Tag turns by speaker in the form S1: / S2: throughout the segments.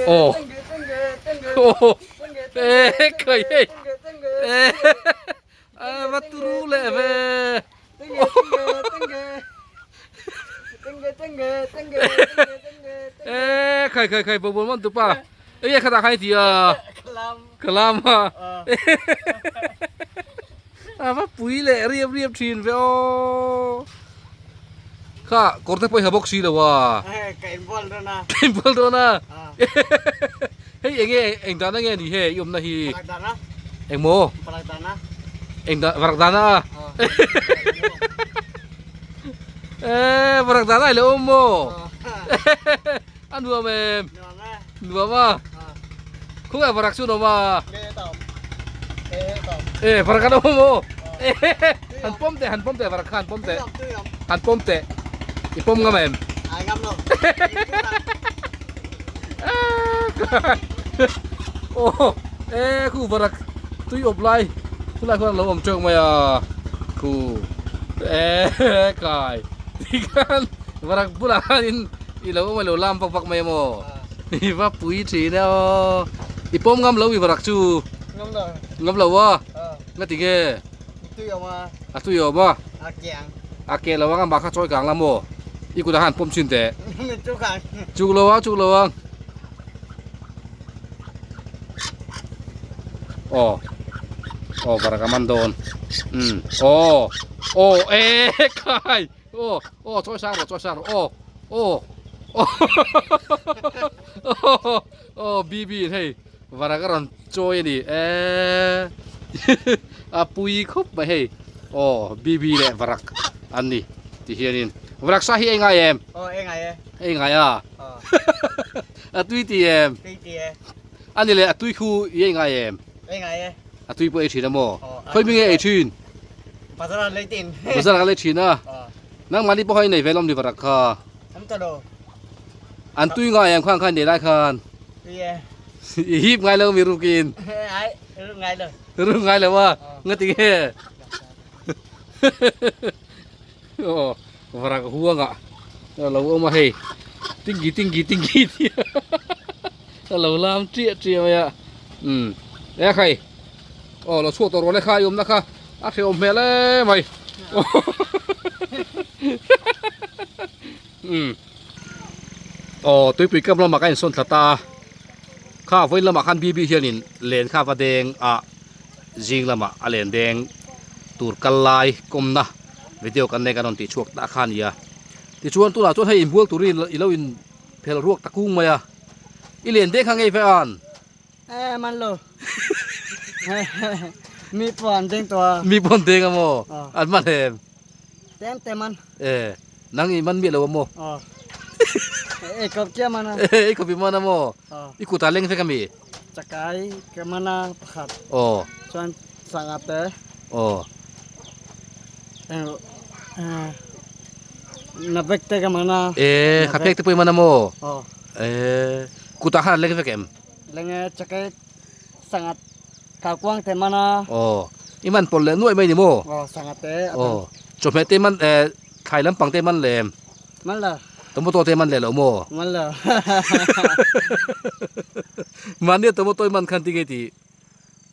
S1: Aw aw e khai hei e a va turu leh ve e khai khai khai bo bo man tupa e kha ta khai ti a kalam a a va pui leh riap riap thin ve aw kha kawr te pawh i ha bawk si lo a
S2: ka inbual dawn a
S1: ka inbual dawn a hei eng nge eng dahna nge ni he i awmna hi eng maw eng dah varak dahna a e varak dahna i lo awm maw a nuam em nuam a khawngaih varak chu an awm a e varak an awm maw han pawm teh han pawm teh varak kha han pawm teh han pawm teh i pawm ngam em e khu varak tui awp lai khulai khuan alo awm teuh mai a khu e kai tikhan varak bulah khanin I lo awm a lo lam vak vak mai amaw? I va pui thin e aw. I pawm ngam lo i varak chu?
S2: Ngam lo.
S1: Ngam lo a? Nga ti nge?
S2: Tui awm a.
S1: A tui awm a?
S2: A ke ang.
S1: A ke lo ang amah kha chawi kang la maw? I kutah khan pawm chin teh.
S2: Min chuk ang.
S1: Chuk lo ang, chuk lo ang. Aw. Aw varak a man dawn. Umm. Aw. Aw e khai. Aw aw chawi sang rawh chawi sang rawh aw aw aw aw BB in hei varak a rawn chawi a ni eee a pui khawp mai hei aw BB leh varak an ni ti hianin varak sa hi ei ngai em
S2: aw ei ngai e
S1: ei ngai a a tui ti em
S2: tui ti e
S1: a ni leh a tui khu i ei ngai em
S2: ei ngai e
S1: a tui pawh ei thin a maw khawi mi nge ei thin
S2: Bazar ah lei tin.
S1: Bazar ah lei thin a. Nangmahni pawh kha i nei ve lawm ni varak kha.
S2: Awm ta lo.
S1: An tui ngai em khan khan nei lai khan.
S2: Tui e.
S1: I hip ngai lo mi rukin.
S2: Ai, ruk ngai lo.
S1: Ruk ngai lo a. Nga ti nge. Aw, varak huanga. Lo awm a hei. Tinggi tinggi tinggi ti. Lo lam chiah chiah mai a. Um. E khai. Aw lo chhuak tawh rawh le kha i awmna kha a hrehawm hmel em mai umm aw tuipui kam lamah ka insawn thla ta kha vawiin lamah khan bibi hianin len kha va deng a zing lamah a len deng tur kal lai kawmna video kan nei kan rawn tih chhuak ta kha a ni a tichuan tunah chuan hei inbual turin i lo in phel ruak ta kung mai a i len deng kha ngei ve an.
S2: Eh man lo. Mi pawh an deng tawh a.
S1: Mi pawh an deng a maw? An man em?
S2: Tem te man.
S1: Eh nang i man miah lo a maw?
S2: Aw. Ei kawp chiah man a.
S1: Ei kawp i man a maw? I kut ah leng vek a mi?
S2: Chakai ka man a pakhat.
S1: Aw.
S2: Chuan sangha te.
S1: Aw.
S2: Na bek te ka man a.
S1: Eh kha pek te pawh i man a maw?
S2: Aw.
S1: Eh kut ah khan an leng vek em?
S2: Lenge chakai sangat kaukuang te man a.
S1: Aw, i man pawlh leh nuaih mai ni maw?
S2: Aw, sangat te a tam.
S1: Aw, chawhmeh te man eh thlai lampang te man lem.
S2: Man lo.
S1: Tomato te man leh lo maw?
S2: Man lo.
S1: Mahnia tomato i man khan tinge tih?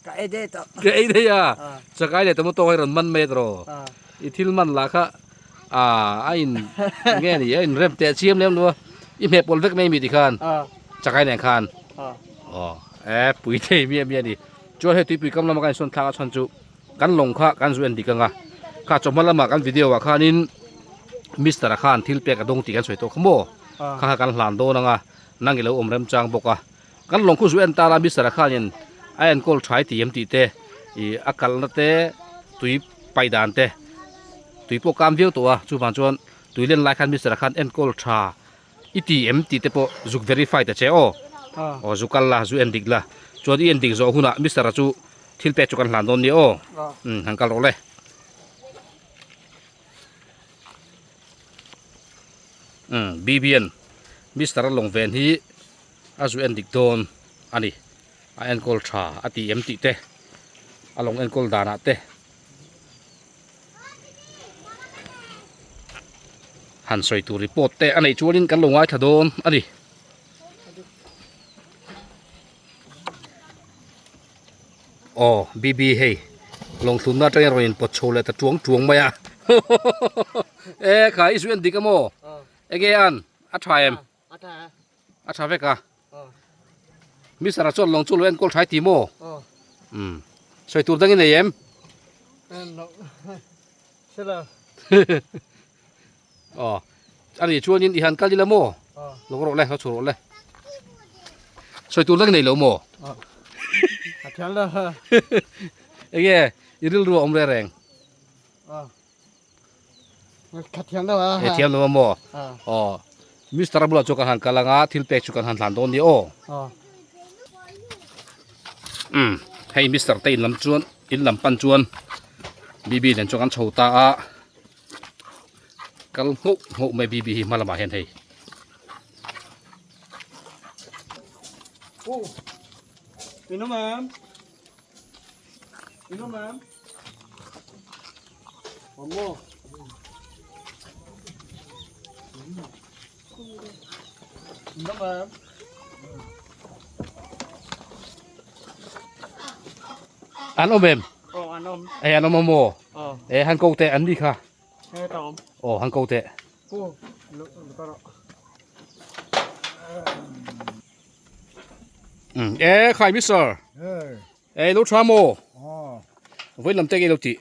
S2: Ka ei daih tawh.
S1: Ka ei daih a? Chakai leh tomato hi rawn man mai tawh. I thil man lah kha a in nge ni a in rem teh chiam lem lo a i hmeh pawlh vek mai mi ti khan chakai nen khan aw e pui thei miah miah a ni chuan hei tuipui kam lama kan insawn thlak a chhan chu kan lawng kha kan zu en dik ang a kha chawhma lama kan video ah khanin mister a khan thil pek a dawng tih kan sawi tawh kha maw kha kha kan hlan dawn ang a nang i lo awm remchang bawk a. Kan lawng khu zu en ta la Mister a khanin a enkawl tha i ti em tih te ih a kalna te tui pai dan te tui pawh kam viau tawh a chuvang chuan tui len lai khan Mister a khan enkawl tha i ti em tih te pawh zuk verify ta che aw aw zu kal la zu en dik la chuan i en dik zawh hunah Mister a chu thil pek chu kan hlan dawn nia aw umm han kal rawh le. Umm BBN Mister a lawng ven hi. A zu en dik dawn a ni. A enkawl tha a ti em tih te, a lawng enkawl danah te han sawi tur report te a neih chuanin kan lo ngaithla dawn a ni. Aw BB hei lawngthlunna atangin rawn inpawt chho leh ta tuang tuang mai a e kha i zu en dik a maw enge an a tha em a tha vek a Mister a chuan lawng chu lo enkawl tha i ti maw umm sawi tur dangin nei em Aw a nih chuanin i han kal ila maw? Lo rawh le, lo chhuah rawh le. Sawi tur dang i nei lo maw?
S2: A thiam lo.
S1: Enge i rilru a awm reng reng?
S2: Ka thiam lo a.
S1: E thiam lo a maw? Aw Mister a bulah chuan kan han kal anga thil pek chu kan han hlan dawn nia aw. Umm hei Mister te in lam chuan in lam pan chuan BB nen chuan kan chho ta a. Kal nghauh nghauh mai BB hi hma lamah hian hei.
S2: Oh. Minum em. Minum em. Omo. Minum em.
S1: An awm em?
S2: Oh, an awm.
S1: Ei an awm a maw?
S2: Oh.
S1: E han ko teh an ni kha.
S2: He ta awm.
S1: Oh, han ko teh.
S2: Pu, lu lu ka rawh.
S1: Um, e khai mister.
S3: Hey.
S1: E lo tha maw?
S3: Oh.
S1: Voi lam te ke lo ti.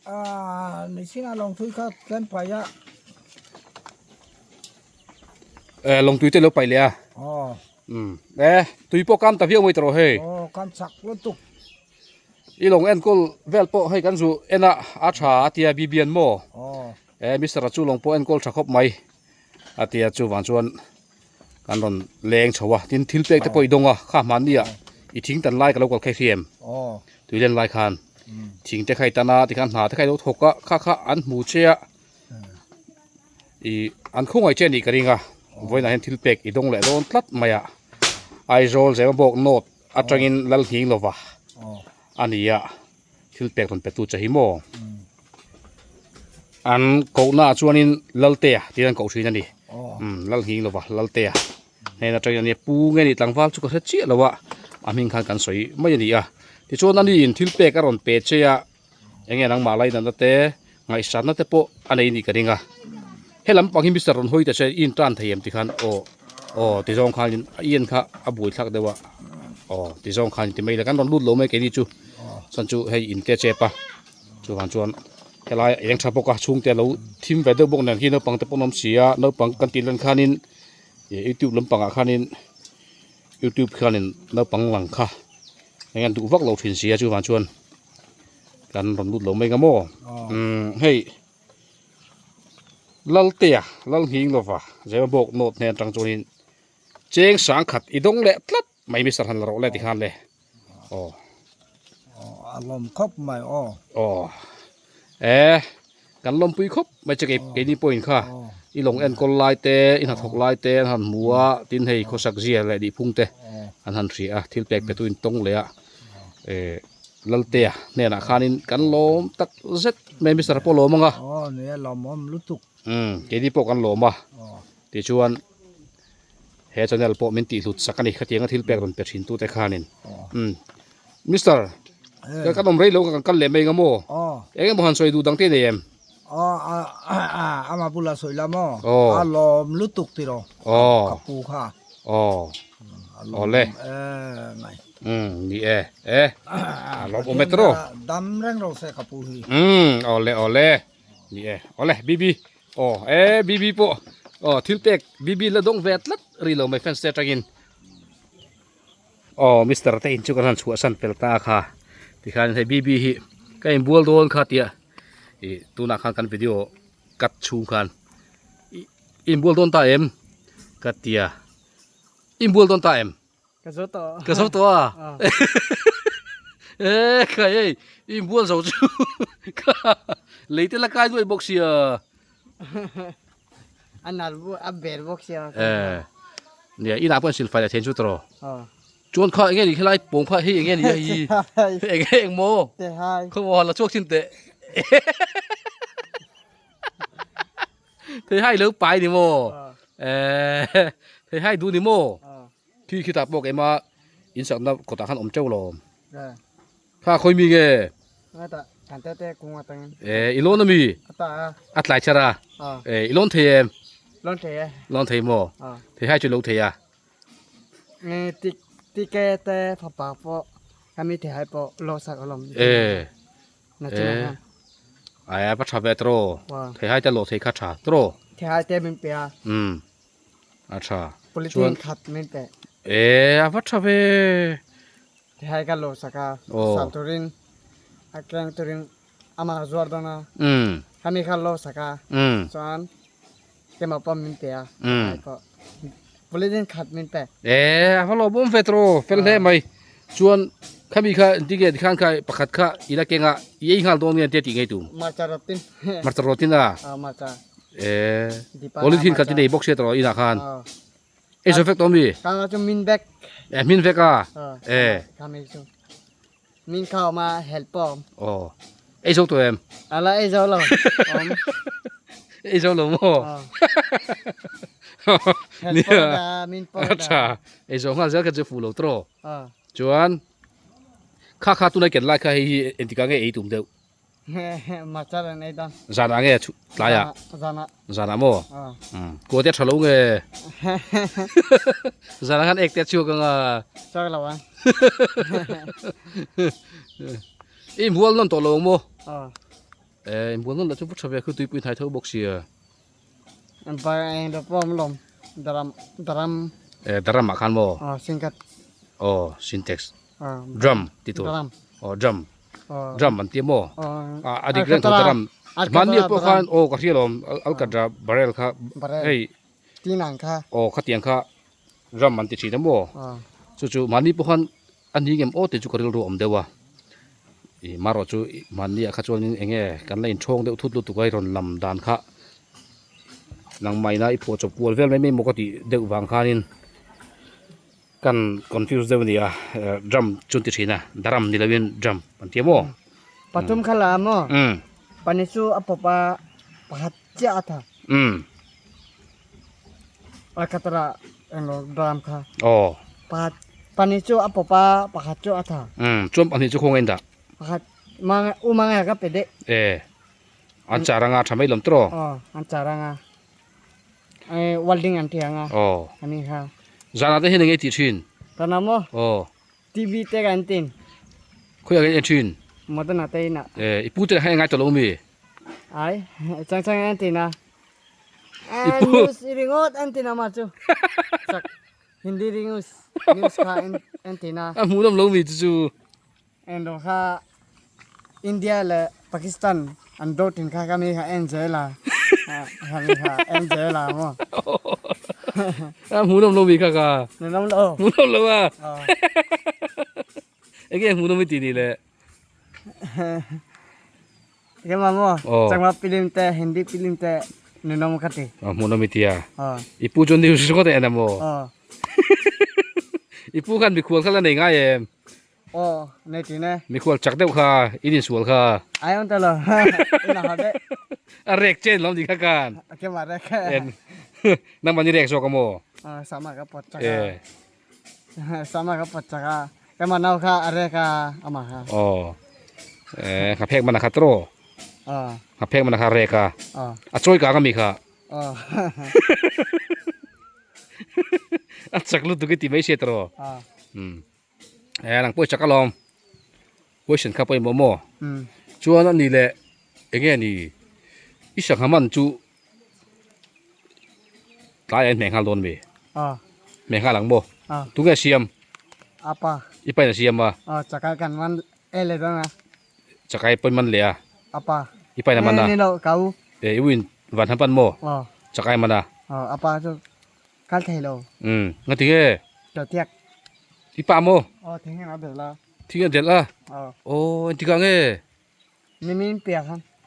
S3: Ah, ni chin a long thui kha kan pai a.
S1: E long tui te lo pai le a.
S3: Oh.
S1: Um, e tui pawh kam ta viau mai tawh hei.
S3: Oh, kam chak lutuk.
S1: I long enkawl vel pawh hei kan zu en a a tha a tia Bibian maw?
S3: Oh.
S1: E Mister a chu long pawh enkawl tha khawp mai a tia chuvang chuan kan rawn leng chho a tin thil pek te pawh i dawng a kha hmanni ah i thing tan lai ka lo kal kha i hriam tui len lai khan thing te kha i tan a tikhan hna te kha i lo thawk a kha kha an hmu che a ih an khawngaih che a nih ka ring a vawiinah hian thil pek i dawng leh dawn tlat mai a Aizawl Zemabawk North atangin Lalhning lova a ni a. Thil pek rawn petu che hi maw? An kohna ah chuanin Laltea tiin an koh thin a ni. Umm Lalhing lova Laltea hnen atangin a nia pu nge ni tlangval chu ka hre chiah lo a, a hming khan kan sawi mai a ni a. Tichuan ani in thil pek a rawn pe che a, enge nangmah lainatna te ngaihsatna te pawh a nei nih ka ring a. He lampang hi Mister rawn hawi ta che i intan thei em tikhan aw aw ti zawng khanin a en kha a buai thlak deuh a aw ti zawng khan ti mai le kan rawn lut lo mai keini chu chuan chu hei in te chep a chuvang chuan helai a eng tha bawk a chhungte a lo thim ve deuh bawk nen khi naupang te pawh an awm si a naupang kan tih lan khanin ih youtube lampangah khanin youtube khanin naupang lang kha eng an duh vak lo thin si a chuvang chuan kan rawn lut lo mai ang maw umm hei. Laltea Lalhing lova Zemabawk note hnen atang chuanin cheng sang khat i dawng leh tlat mai Mister han la rawh le tikhan le aw.
S3: A lawm khawp mai aw.
S1: Aw e kan lawmpui khawp mai che kei keini pawhin kha i lawng enkawl lai te i hnathawk lai te an han hmu a tin hei khawsak zia leh nihphung te an han hria a thil pek pe tu in tawng leh a eh. Laltea hnenah khanin kan lawm tak zet mai Mister pawh lawm ang a.
S3: Aw nia lawmawm lutuk.
S1: Umm keini pawh kan lawm a. Tichuan he channel pawh min tih hlut sak a ni khatianga thil pek rawn pe thin tute khanin. Umm Mister ka kan awm rei lo kan kal leh mai ang a maw? Eng emaw han sawi duh dang te nei em?
S3: Aw ama bula sawi la maw? A lawm lutuk tiraw? Ka pu kha.
S1: Aw. Awle. Umm ni e e a lawm awm e tawh.
S3: Dam reng ro se ka pu hi.
S1: Umm awle awle ni e awle BB aw e BB pawh aw thil pek BB la dawng ve tlat ri lo mai fans te atangin aw Mister te in chu kan han chhuah san fel ta kha tikhan hei BB hi ka inbual dawn kha tia ih tunah khan kan video cut chhung khan inbual dawn ta em ka tia inbual dawn ta em.
S2: Ka zo tawh.
S1: Ka zo tawh a. E khai hei i inbual zo chu ka lei te la kai duai bawk sia.
S2: A nal bu a ber bawk sia.
S1: E nia inah pawh in silfai leh thein chu tawh. Chuan kha enge ni khelai pawng kha hei enge ni a hi. Enge engmaw.
S2: Te hai.
S1: Khaw la chhuak thin teh. Thei hai lo pai ni maw? Eh, thei hai duh ni maw? Khi khi tah pawh keima in sakna kawtah khan awm teuh lo. Kha khawi mi nge?
S2: Ngata kan te te kung atangin.
S1: E i lawn ami?
S2: Ata a.
S1: A tlai char a. E i lawn thei em?
S2: Lawn thei e.
S1: Lawn thei maw? Thei hai chu lo thei a.
S2: E ti ti ke te fapa pawh kami thei hai pawh lo sak alawm.
S1: E. E. Ai a va tha ve tro. Thei hai te lo thei kha tha tro.
S2: Thei hai te min pe a.
S1: Um. A tha.
S2: Polythene khat min pe.
S1: E a va tha ve.
S2: Thei ka lo sak a, sal turin a keng turin amah zuar dawn a, khami kha lo sak a, chuan keimah pawh min pe a, ai pawh polythene khat min pe.
S1: E a va lo bawm ve tawh fel hle mai, chuan khami kha engtin nge tikhan kha pakhat kha i la keng a, i ei nghal dawn nge tia tih ngei tum?
S2: Marcha rawtin.
S1: Marcha rawtin a?
S2: Marcha.
S1: E polythene khat i nei bawk sia tawh inah khan. Ei zo vek tawh mi?
S2: Kang chu min vek.
S1: E min vek a. E.
S2: Kami chu. Min khao ma help pom.
S1: Oh. Ei zo tawh em?
S2: Ala ei zo lo. Om.
S1: Ei zo lo mo.
S2: Help pawh da min pawh da.
S1: Acha. Ei zo nghal zel kha chu fu lo tro. Chuan kha kha tunai ken lai kha hei hi entika nge ei tum deuh.
S2: Machar an ei dan.
S1: Zanah nge chu tlaiah?
S2: Zanah.
S1: Zanah maw? Kua te a tha lo nge? Zanah khan ek te a chhuak ang a.
S2: Chhuak lo ang.
S1: I inbual nawn tawh lo ang maw? Eh inbual nawn lah chu va tha ve khu tuipui hnai tho bawk sia.
S2: Bar eng lo pawh awm lawm daram daram.
S1: Eh daram ah khan maw?
S2: Aw singkat.
S1: Aw sintex. Drum ti tur.
S2: Drum.
S1: Aw drum. Drum an ti maw? A dik reng tho drum. Hmanni pawh khan aw ka hria lawm alkatra barrel kha hei.
S2: Tinang kha.
S1: Aw khatiang kha drum an ti thin a maw? Chu chu mahni pawh khan a ni ngem aw tih chu ka rilru a awm deuh a. Ih marawh chu mahni ah kha chuanin eng nge kan la inchhawng deuh thut lutuk a i rawn lam dan kha nangmahina i phuah chawp kual vel mai mai maw ka tih deuh vang khanin. Kan confuse deuh a ni a, drum chu an ti thin a, daram ni loin drum an ti a maw?
S2: Pathum kha la a maw? Pahnih chu a pawp a, pakhat chiah a tha. A khatara englo drum kha.
S1: Aw.
S2: Pakhat pahnih chu a pawp a, pakhat chu a tha.
S1: Chuan pahnih chu khawngaih in dah?
S2: Pakhat mang u mangai ka pe deh.
S1: E, an char anga tha mai lawm tawh.
S2: Aw, an char anga. Welding an ti ang a.
S1: Aw.
S2: Ani kha.
S1: Zanah te hian eng nge tih thin?
S2: Zanah maw?
S1: Aw.
S2: TV te kan tin.
S1: Khawiah kan en thin?
S2: Modern ah te inah.
S1: Eh, i pu te kha en ngai tawh lo mi?
S2: Ai, chang chang en tin a.
S1: I pu.
S2: News i ringawt en tin a ma chu. Chak Hindi news news kha en tin a.
S1: A hmuhnawm lo mi chu chu.
S2: Englo kha India leh Pakistan an do thin kha ka mi kha en zel a ka mi kha en zel a maw
S1: a hmuhnawm lo mi kha ka
S2: hmuhnawm lo
S1: hmuhnawm lo a enge hmuhnawm i ti ni le
S2: Keimah maw changma film te Hindi film te ninawm ka ti
S1: hmuhnawm i ti a i pu chu news ringawt a en a maw i pu khan mikhual kha la nei ngai em
S2: Aw, nei thin e.
S1: Mikhual chak deuh kha, in insual kha.
S2: Ai awm ta lo, in a ha deuh.
S1: A rek chen lo ni kha kan.
S2: A kema rek.
S1: En, nangmah ni rek zawk a maw?
S2: Aw, sama ka pawt chak a. Sama ka pawt chak a, kema nau kha a rek a, amah kha.
S1: Aw, eh, nghaphek man a khat rawh.
S2: Aw.
S1: Nghaphek man a kha rek a.
S2: Aw.
S1: A chawi kang ami kha.
S2: Aw.
S1: A chak lutuk i ti mai hriat rawh.
S2: Aw.
S1: Um. Eh nang pawh i chak alawm question kha pawimawh maw chuan a ni leh eng nge ni i sangha man chu tlaiah in hmeh nghal dawn mi hmeh nghal ang maw tunge a siam i pain a siam a chakai pawn man leh a i pain a man a eh i win van han pan maw chakai man a. Umm ngati nge? I pa maw? Thing a delh a? Aw engtikah nge?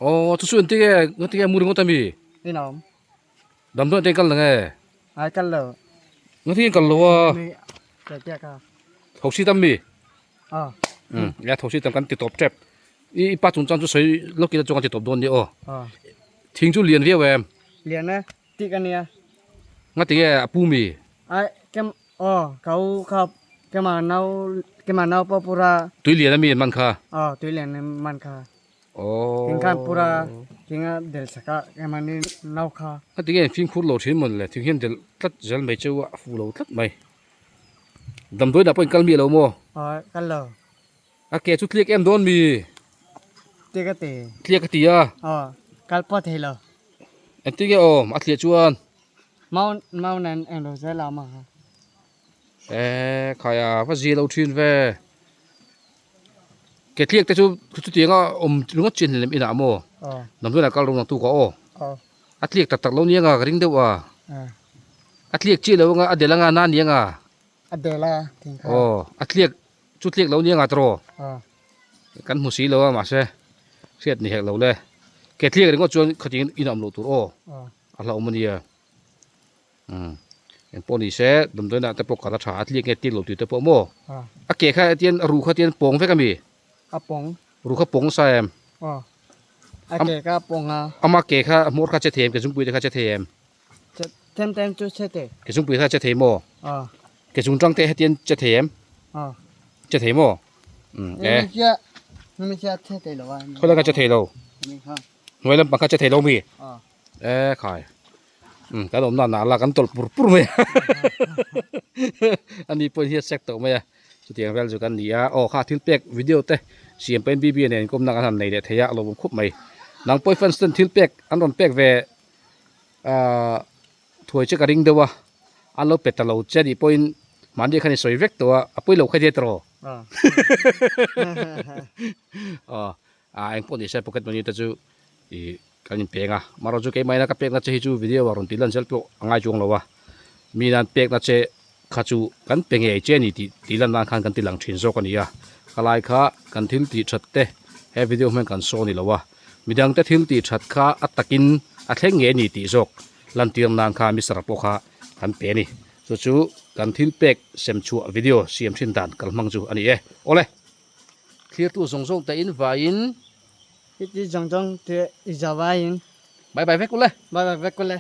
S1: Aw chu chu engtik nge ngati nge mu ringawt ami? Damdawi te kal nge? Ngati nge kal lo a? Thosi tam mi? Umm nia thosi tam kan ti tawp tep. I pa chungchang chu sawi lawk ila chuan kan ti tawp dawn nia aw. Thing chu lian viau em?
S2: Tik a nia.
S1: Nga tinge a pu mi?
S2: Ai kem aw ka u kha Keimah nau keimah nau pawh pura.
S1: Tui lian ami an man kha?
S2: Aw tui lian an man kha.
S1: Aww.
S2: Thing khan pura thing a del sak a keimah ni nau kha.
S1: A tinge an fimkhur lo thin mawn le thing hian del tlat zel mai cheu a fu lo tlat mai. Damdawi dah pawh in kal miah lo maw?
S2: Aw kal lo.
S1: A ke chu tliak em dawn mi?
S2: Tliak a ti.
S1: Tliak a ti a?
S2: Aw kal pawh thei lo.
S1: Engtin nge awm a tliah chuan?
S2: Mau mau nen englo zel a awm ang kha.
S1: Eh khai a va zia lo thin ve. Ke tliak te chu chutianga awm ringawt chin lem inah maw? Damdawiin ah kal rawh nang tuk a aw. A tliak tak tak lo nia nga ka ring deuh a. A tliak chiah lo anga a del anga na nia nga.
S2: A del a thing kha.
S1: Aw a tliak chu tliak lo nia nga tawh. Kan hmu si lo a mahse hriat ni hek lo le. Ke tliak ringawt chuan khatiang in awm loh tur aw. A hlauhawm a nia. Umm engpawh ni se damdawiin ah te pawh kal a tha a tliak nge tliak lo tih te pawh maw a ke kha tian a ruh kha tian pawng vek ami
S2: a pawng
S1: ruh kha pawng nasa em
S2: aw a ke kha a pawng a
S1: ama ke kha a hmawr kha che thei em ke zungpui te kha che thei em
S2: che them them chu che thei
S1: ke zungpui kha che thei maw
S2: aw
S1: ke zung tang te hetian che thei em
S2: aw
S1: che thei maw umm e
S2: mi chia che thei lo a
S1: khawilai kha che thei lo hnuai lampang kha che thei lo mi
S2: aw
S1: e khai umm kan awmna nah lah kan tawlh pur pur mai a ani pawhin hi a sek tawh mai a chutiang vel chu kan ni a aw kha thil pek video te siam pahin bb nen inkawmna kan han nei leh thei a a lawmawm khawp mai nang pawh i fans ten thil pek an rawn pek ve ahh thuai che ka ring deuh a an lo pe ta lo che anih pawhin mahni khan i sawi vek tawh a a pawi lo kha nia tawh aw Ah engpawh ni se pocket money te chu ih kan in peng a marawh chu keimah ina ka pekna che hi chu video ah rawn tih lan zel pawh a ngai chuang lo a mi nan pekna che kha chu kan pe ngei che a ni tih tih lan nan khan kan ti lang thin zawk a ni a khalai kha kan thil tih that te he video hmang kan saw a ni lo a midang te thil tih that kha a takin a thleng ngei a ni tih zawk lantir nan kha mister pawh kha kan pe a ni chu chu kan thil pek sem chhuah video siam thin dan kalhmang chu a ni e awle. Thlirtu zawng zawng te in vaiin.
S2: Thlirtu zawng zawng te i za vaiin.
S1: Bye bye vek ule.
S2: Bye bye vek ule.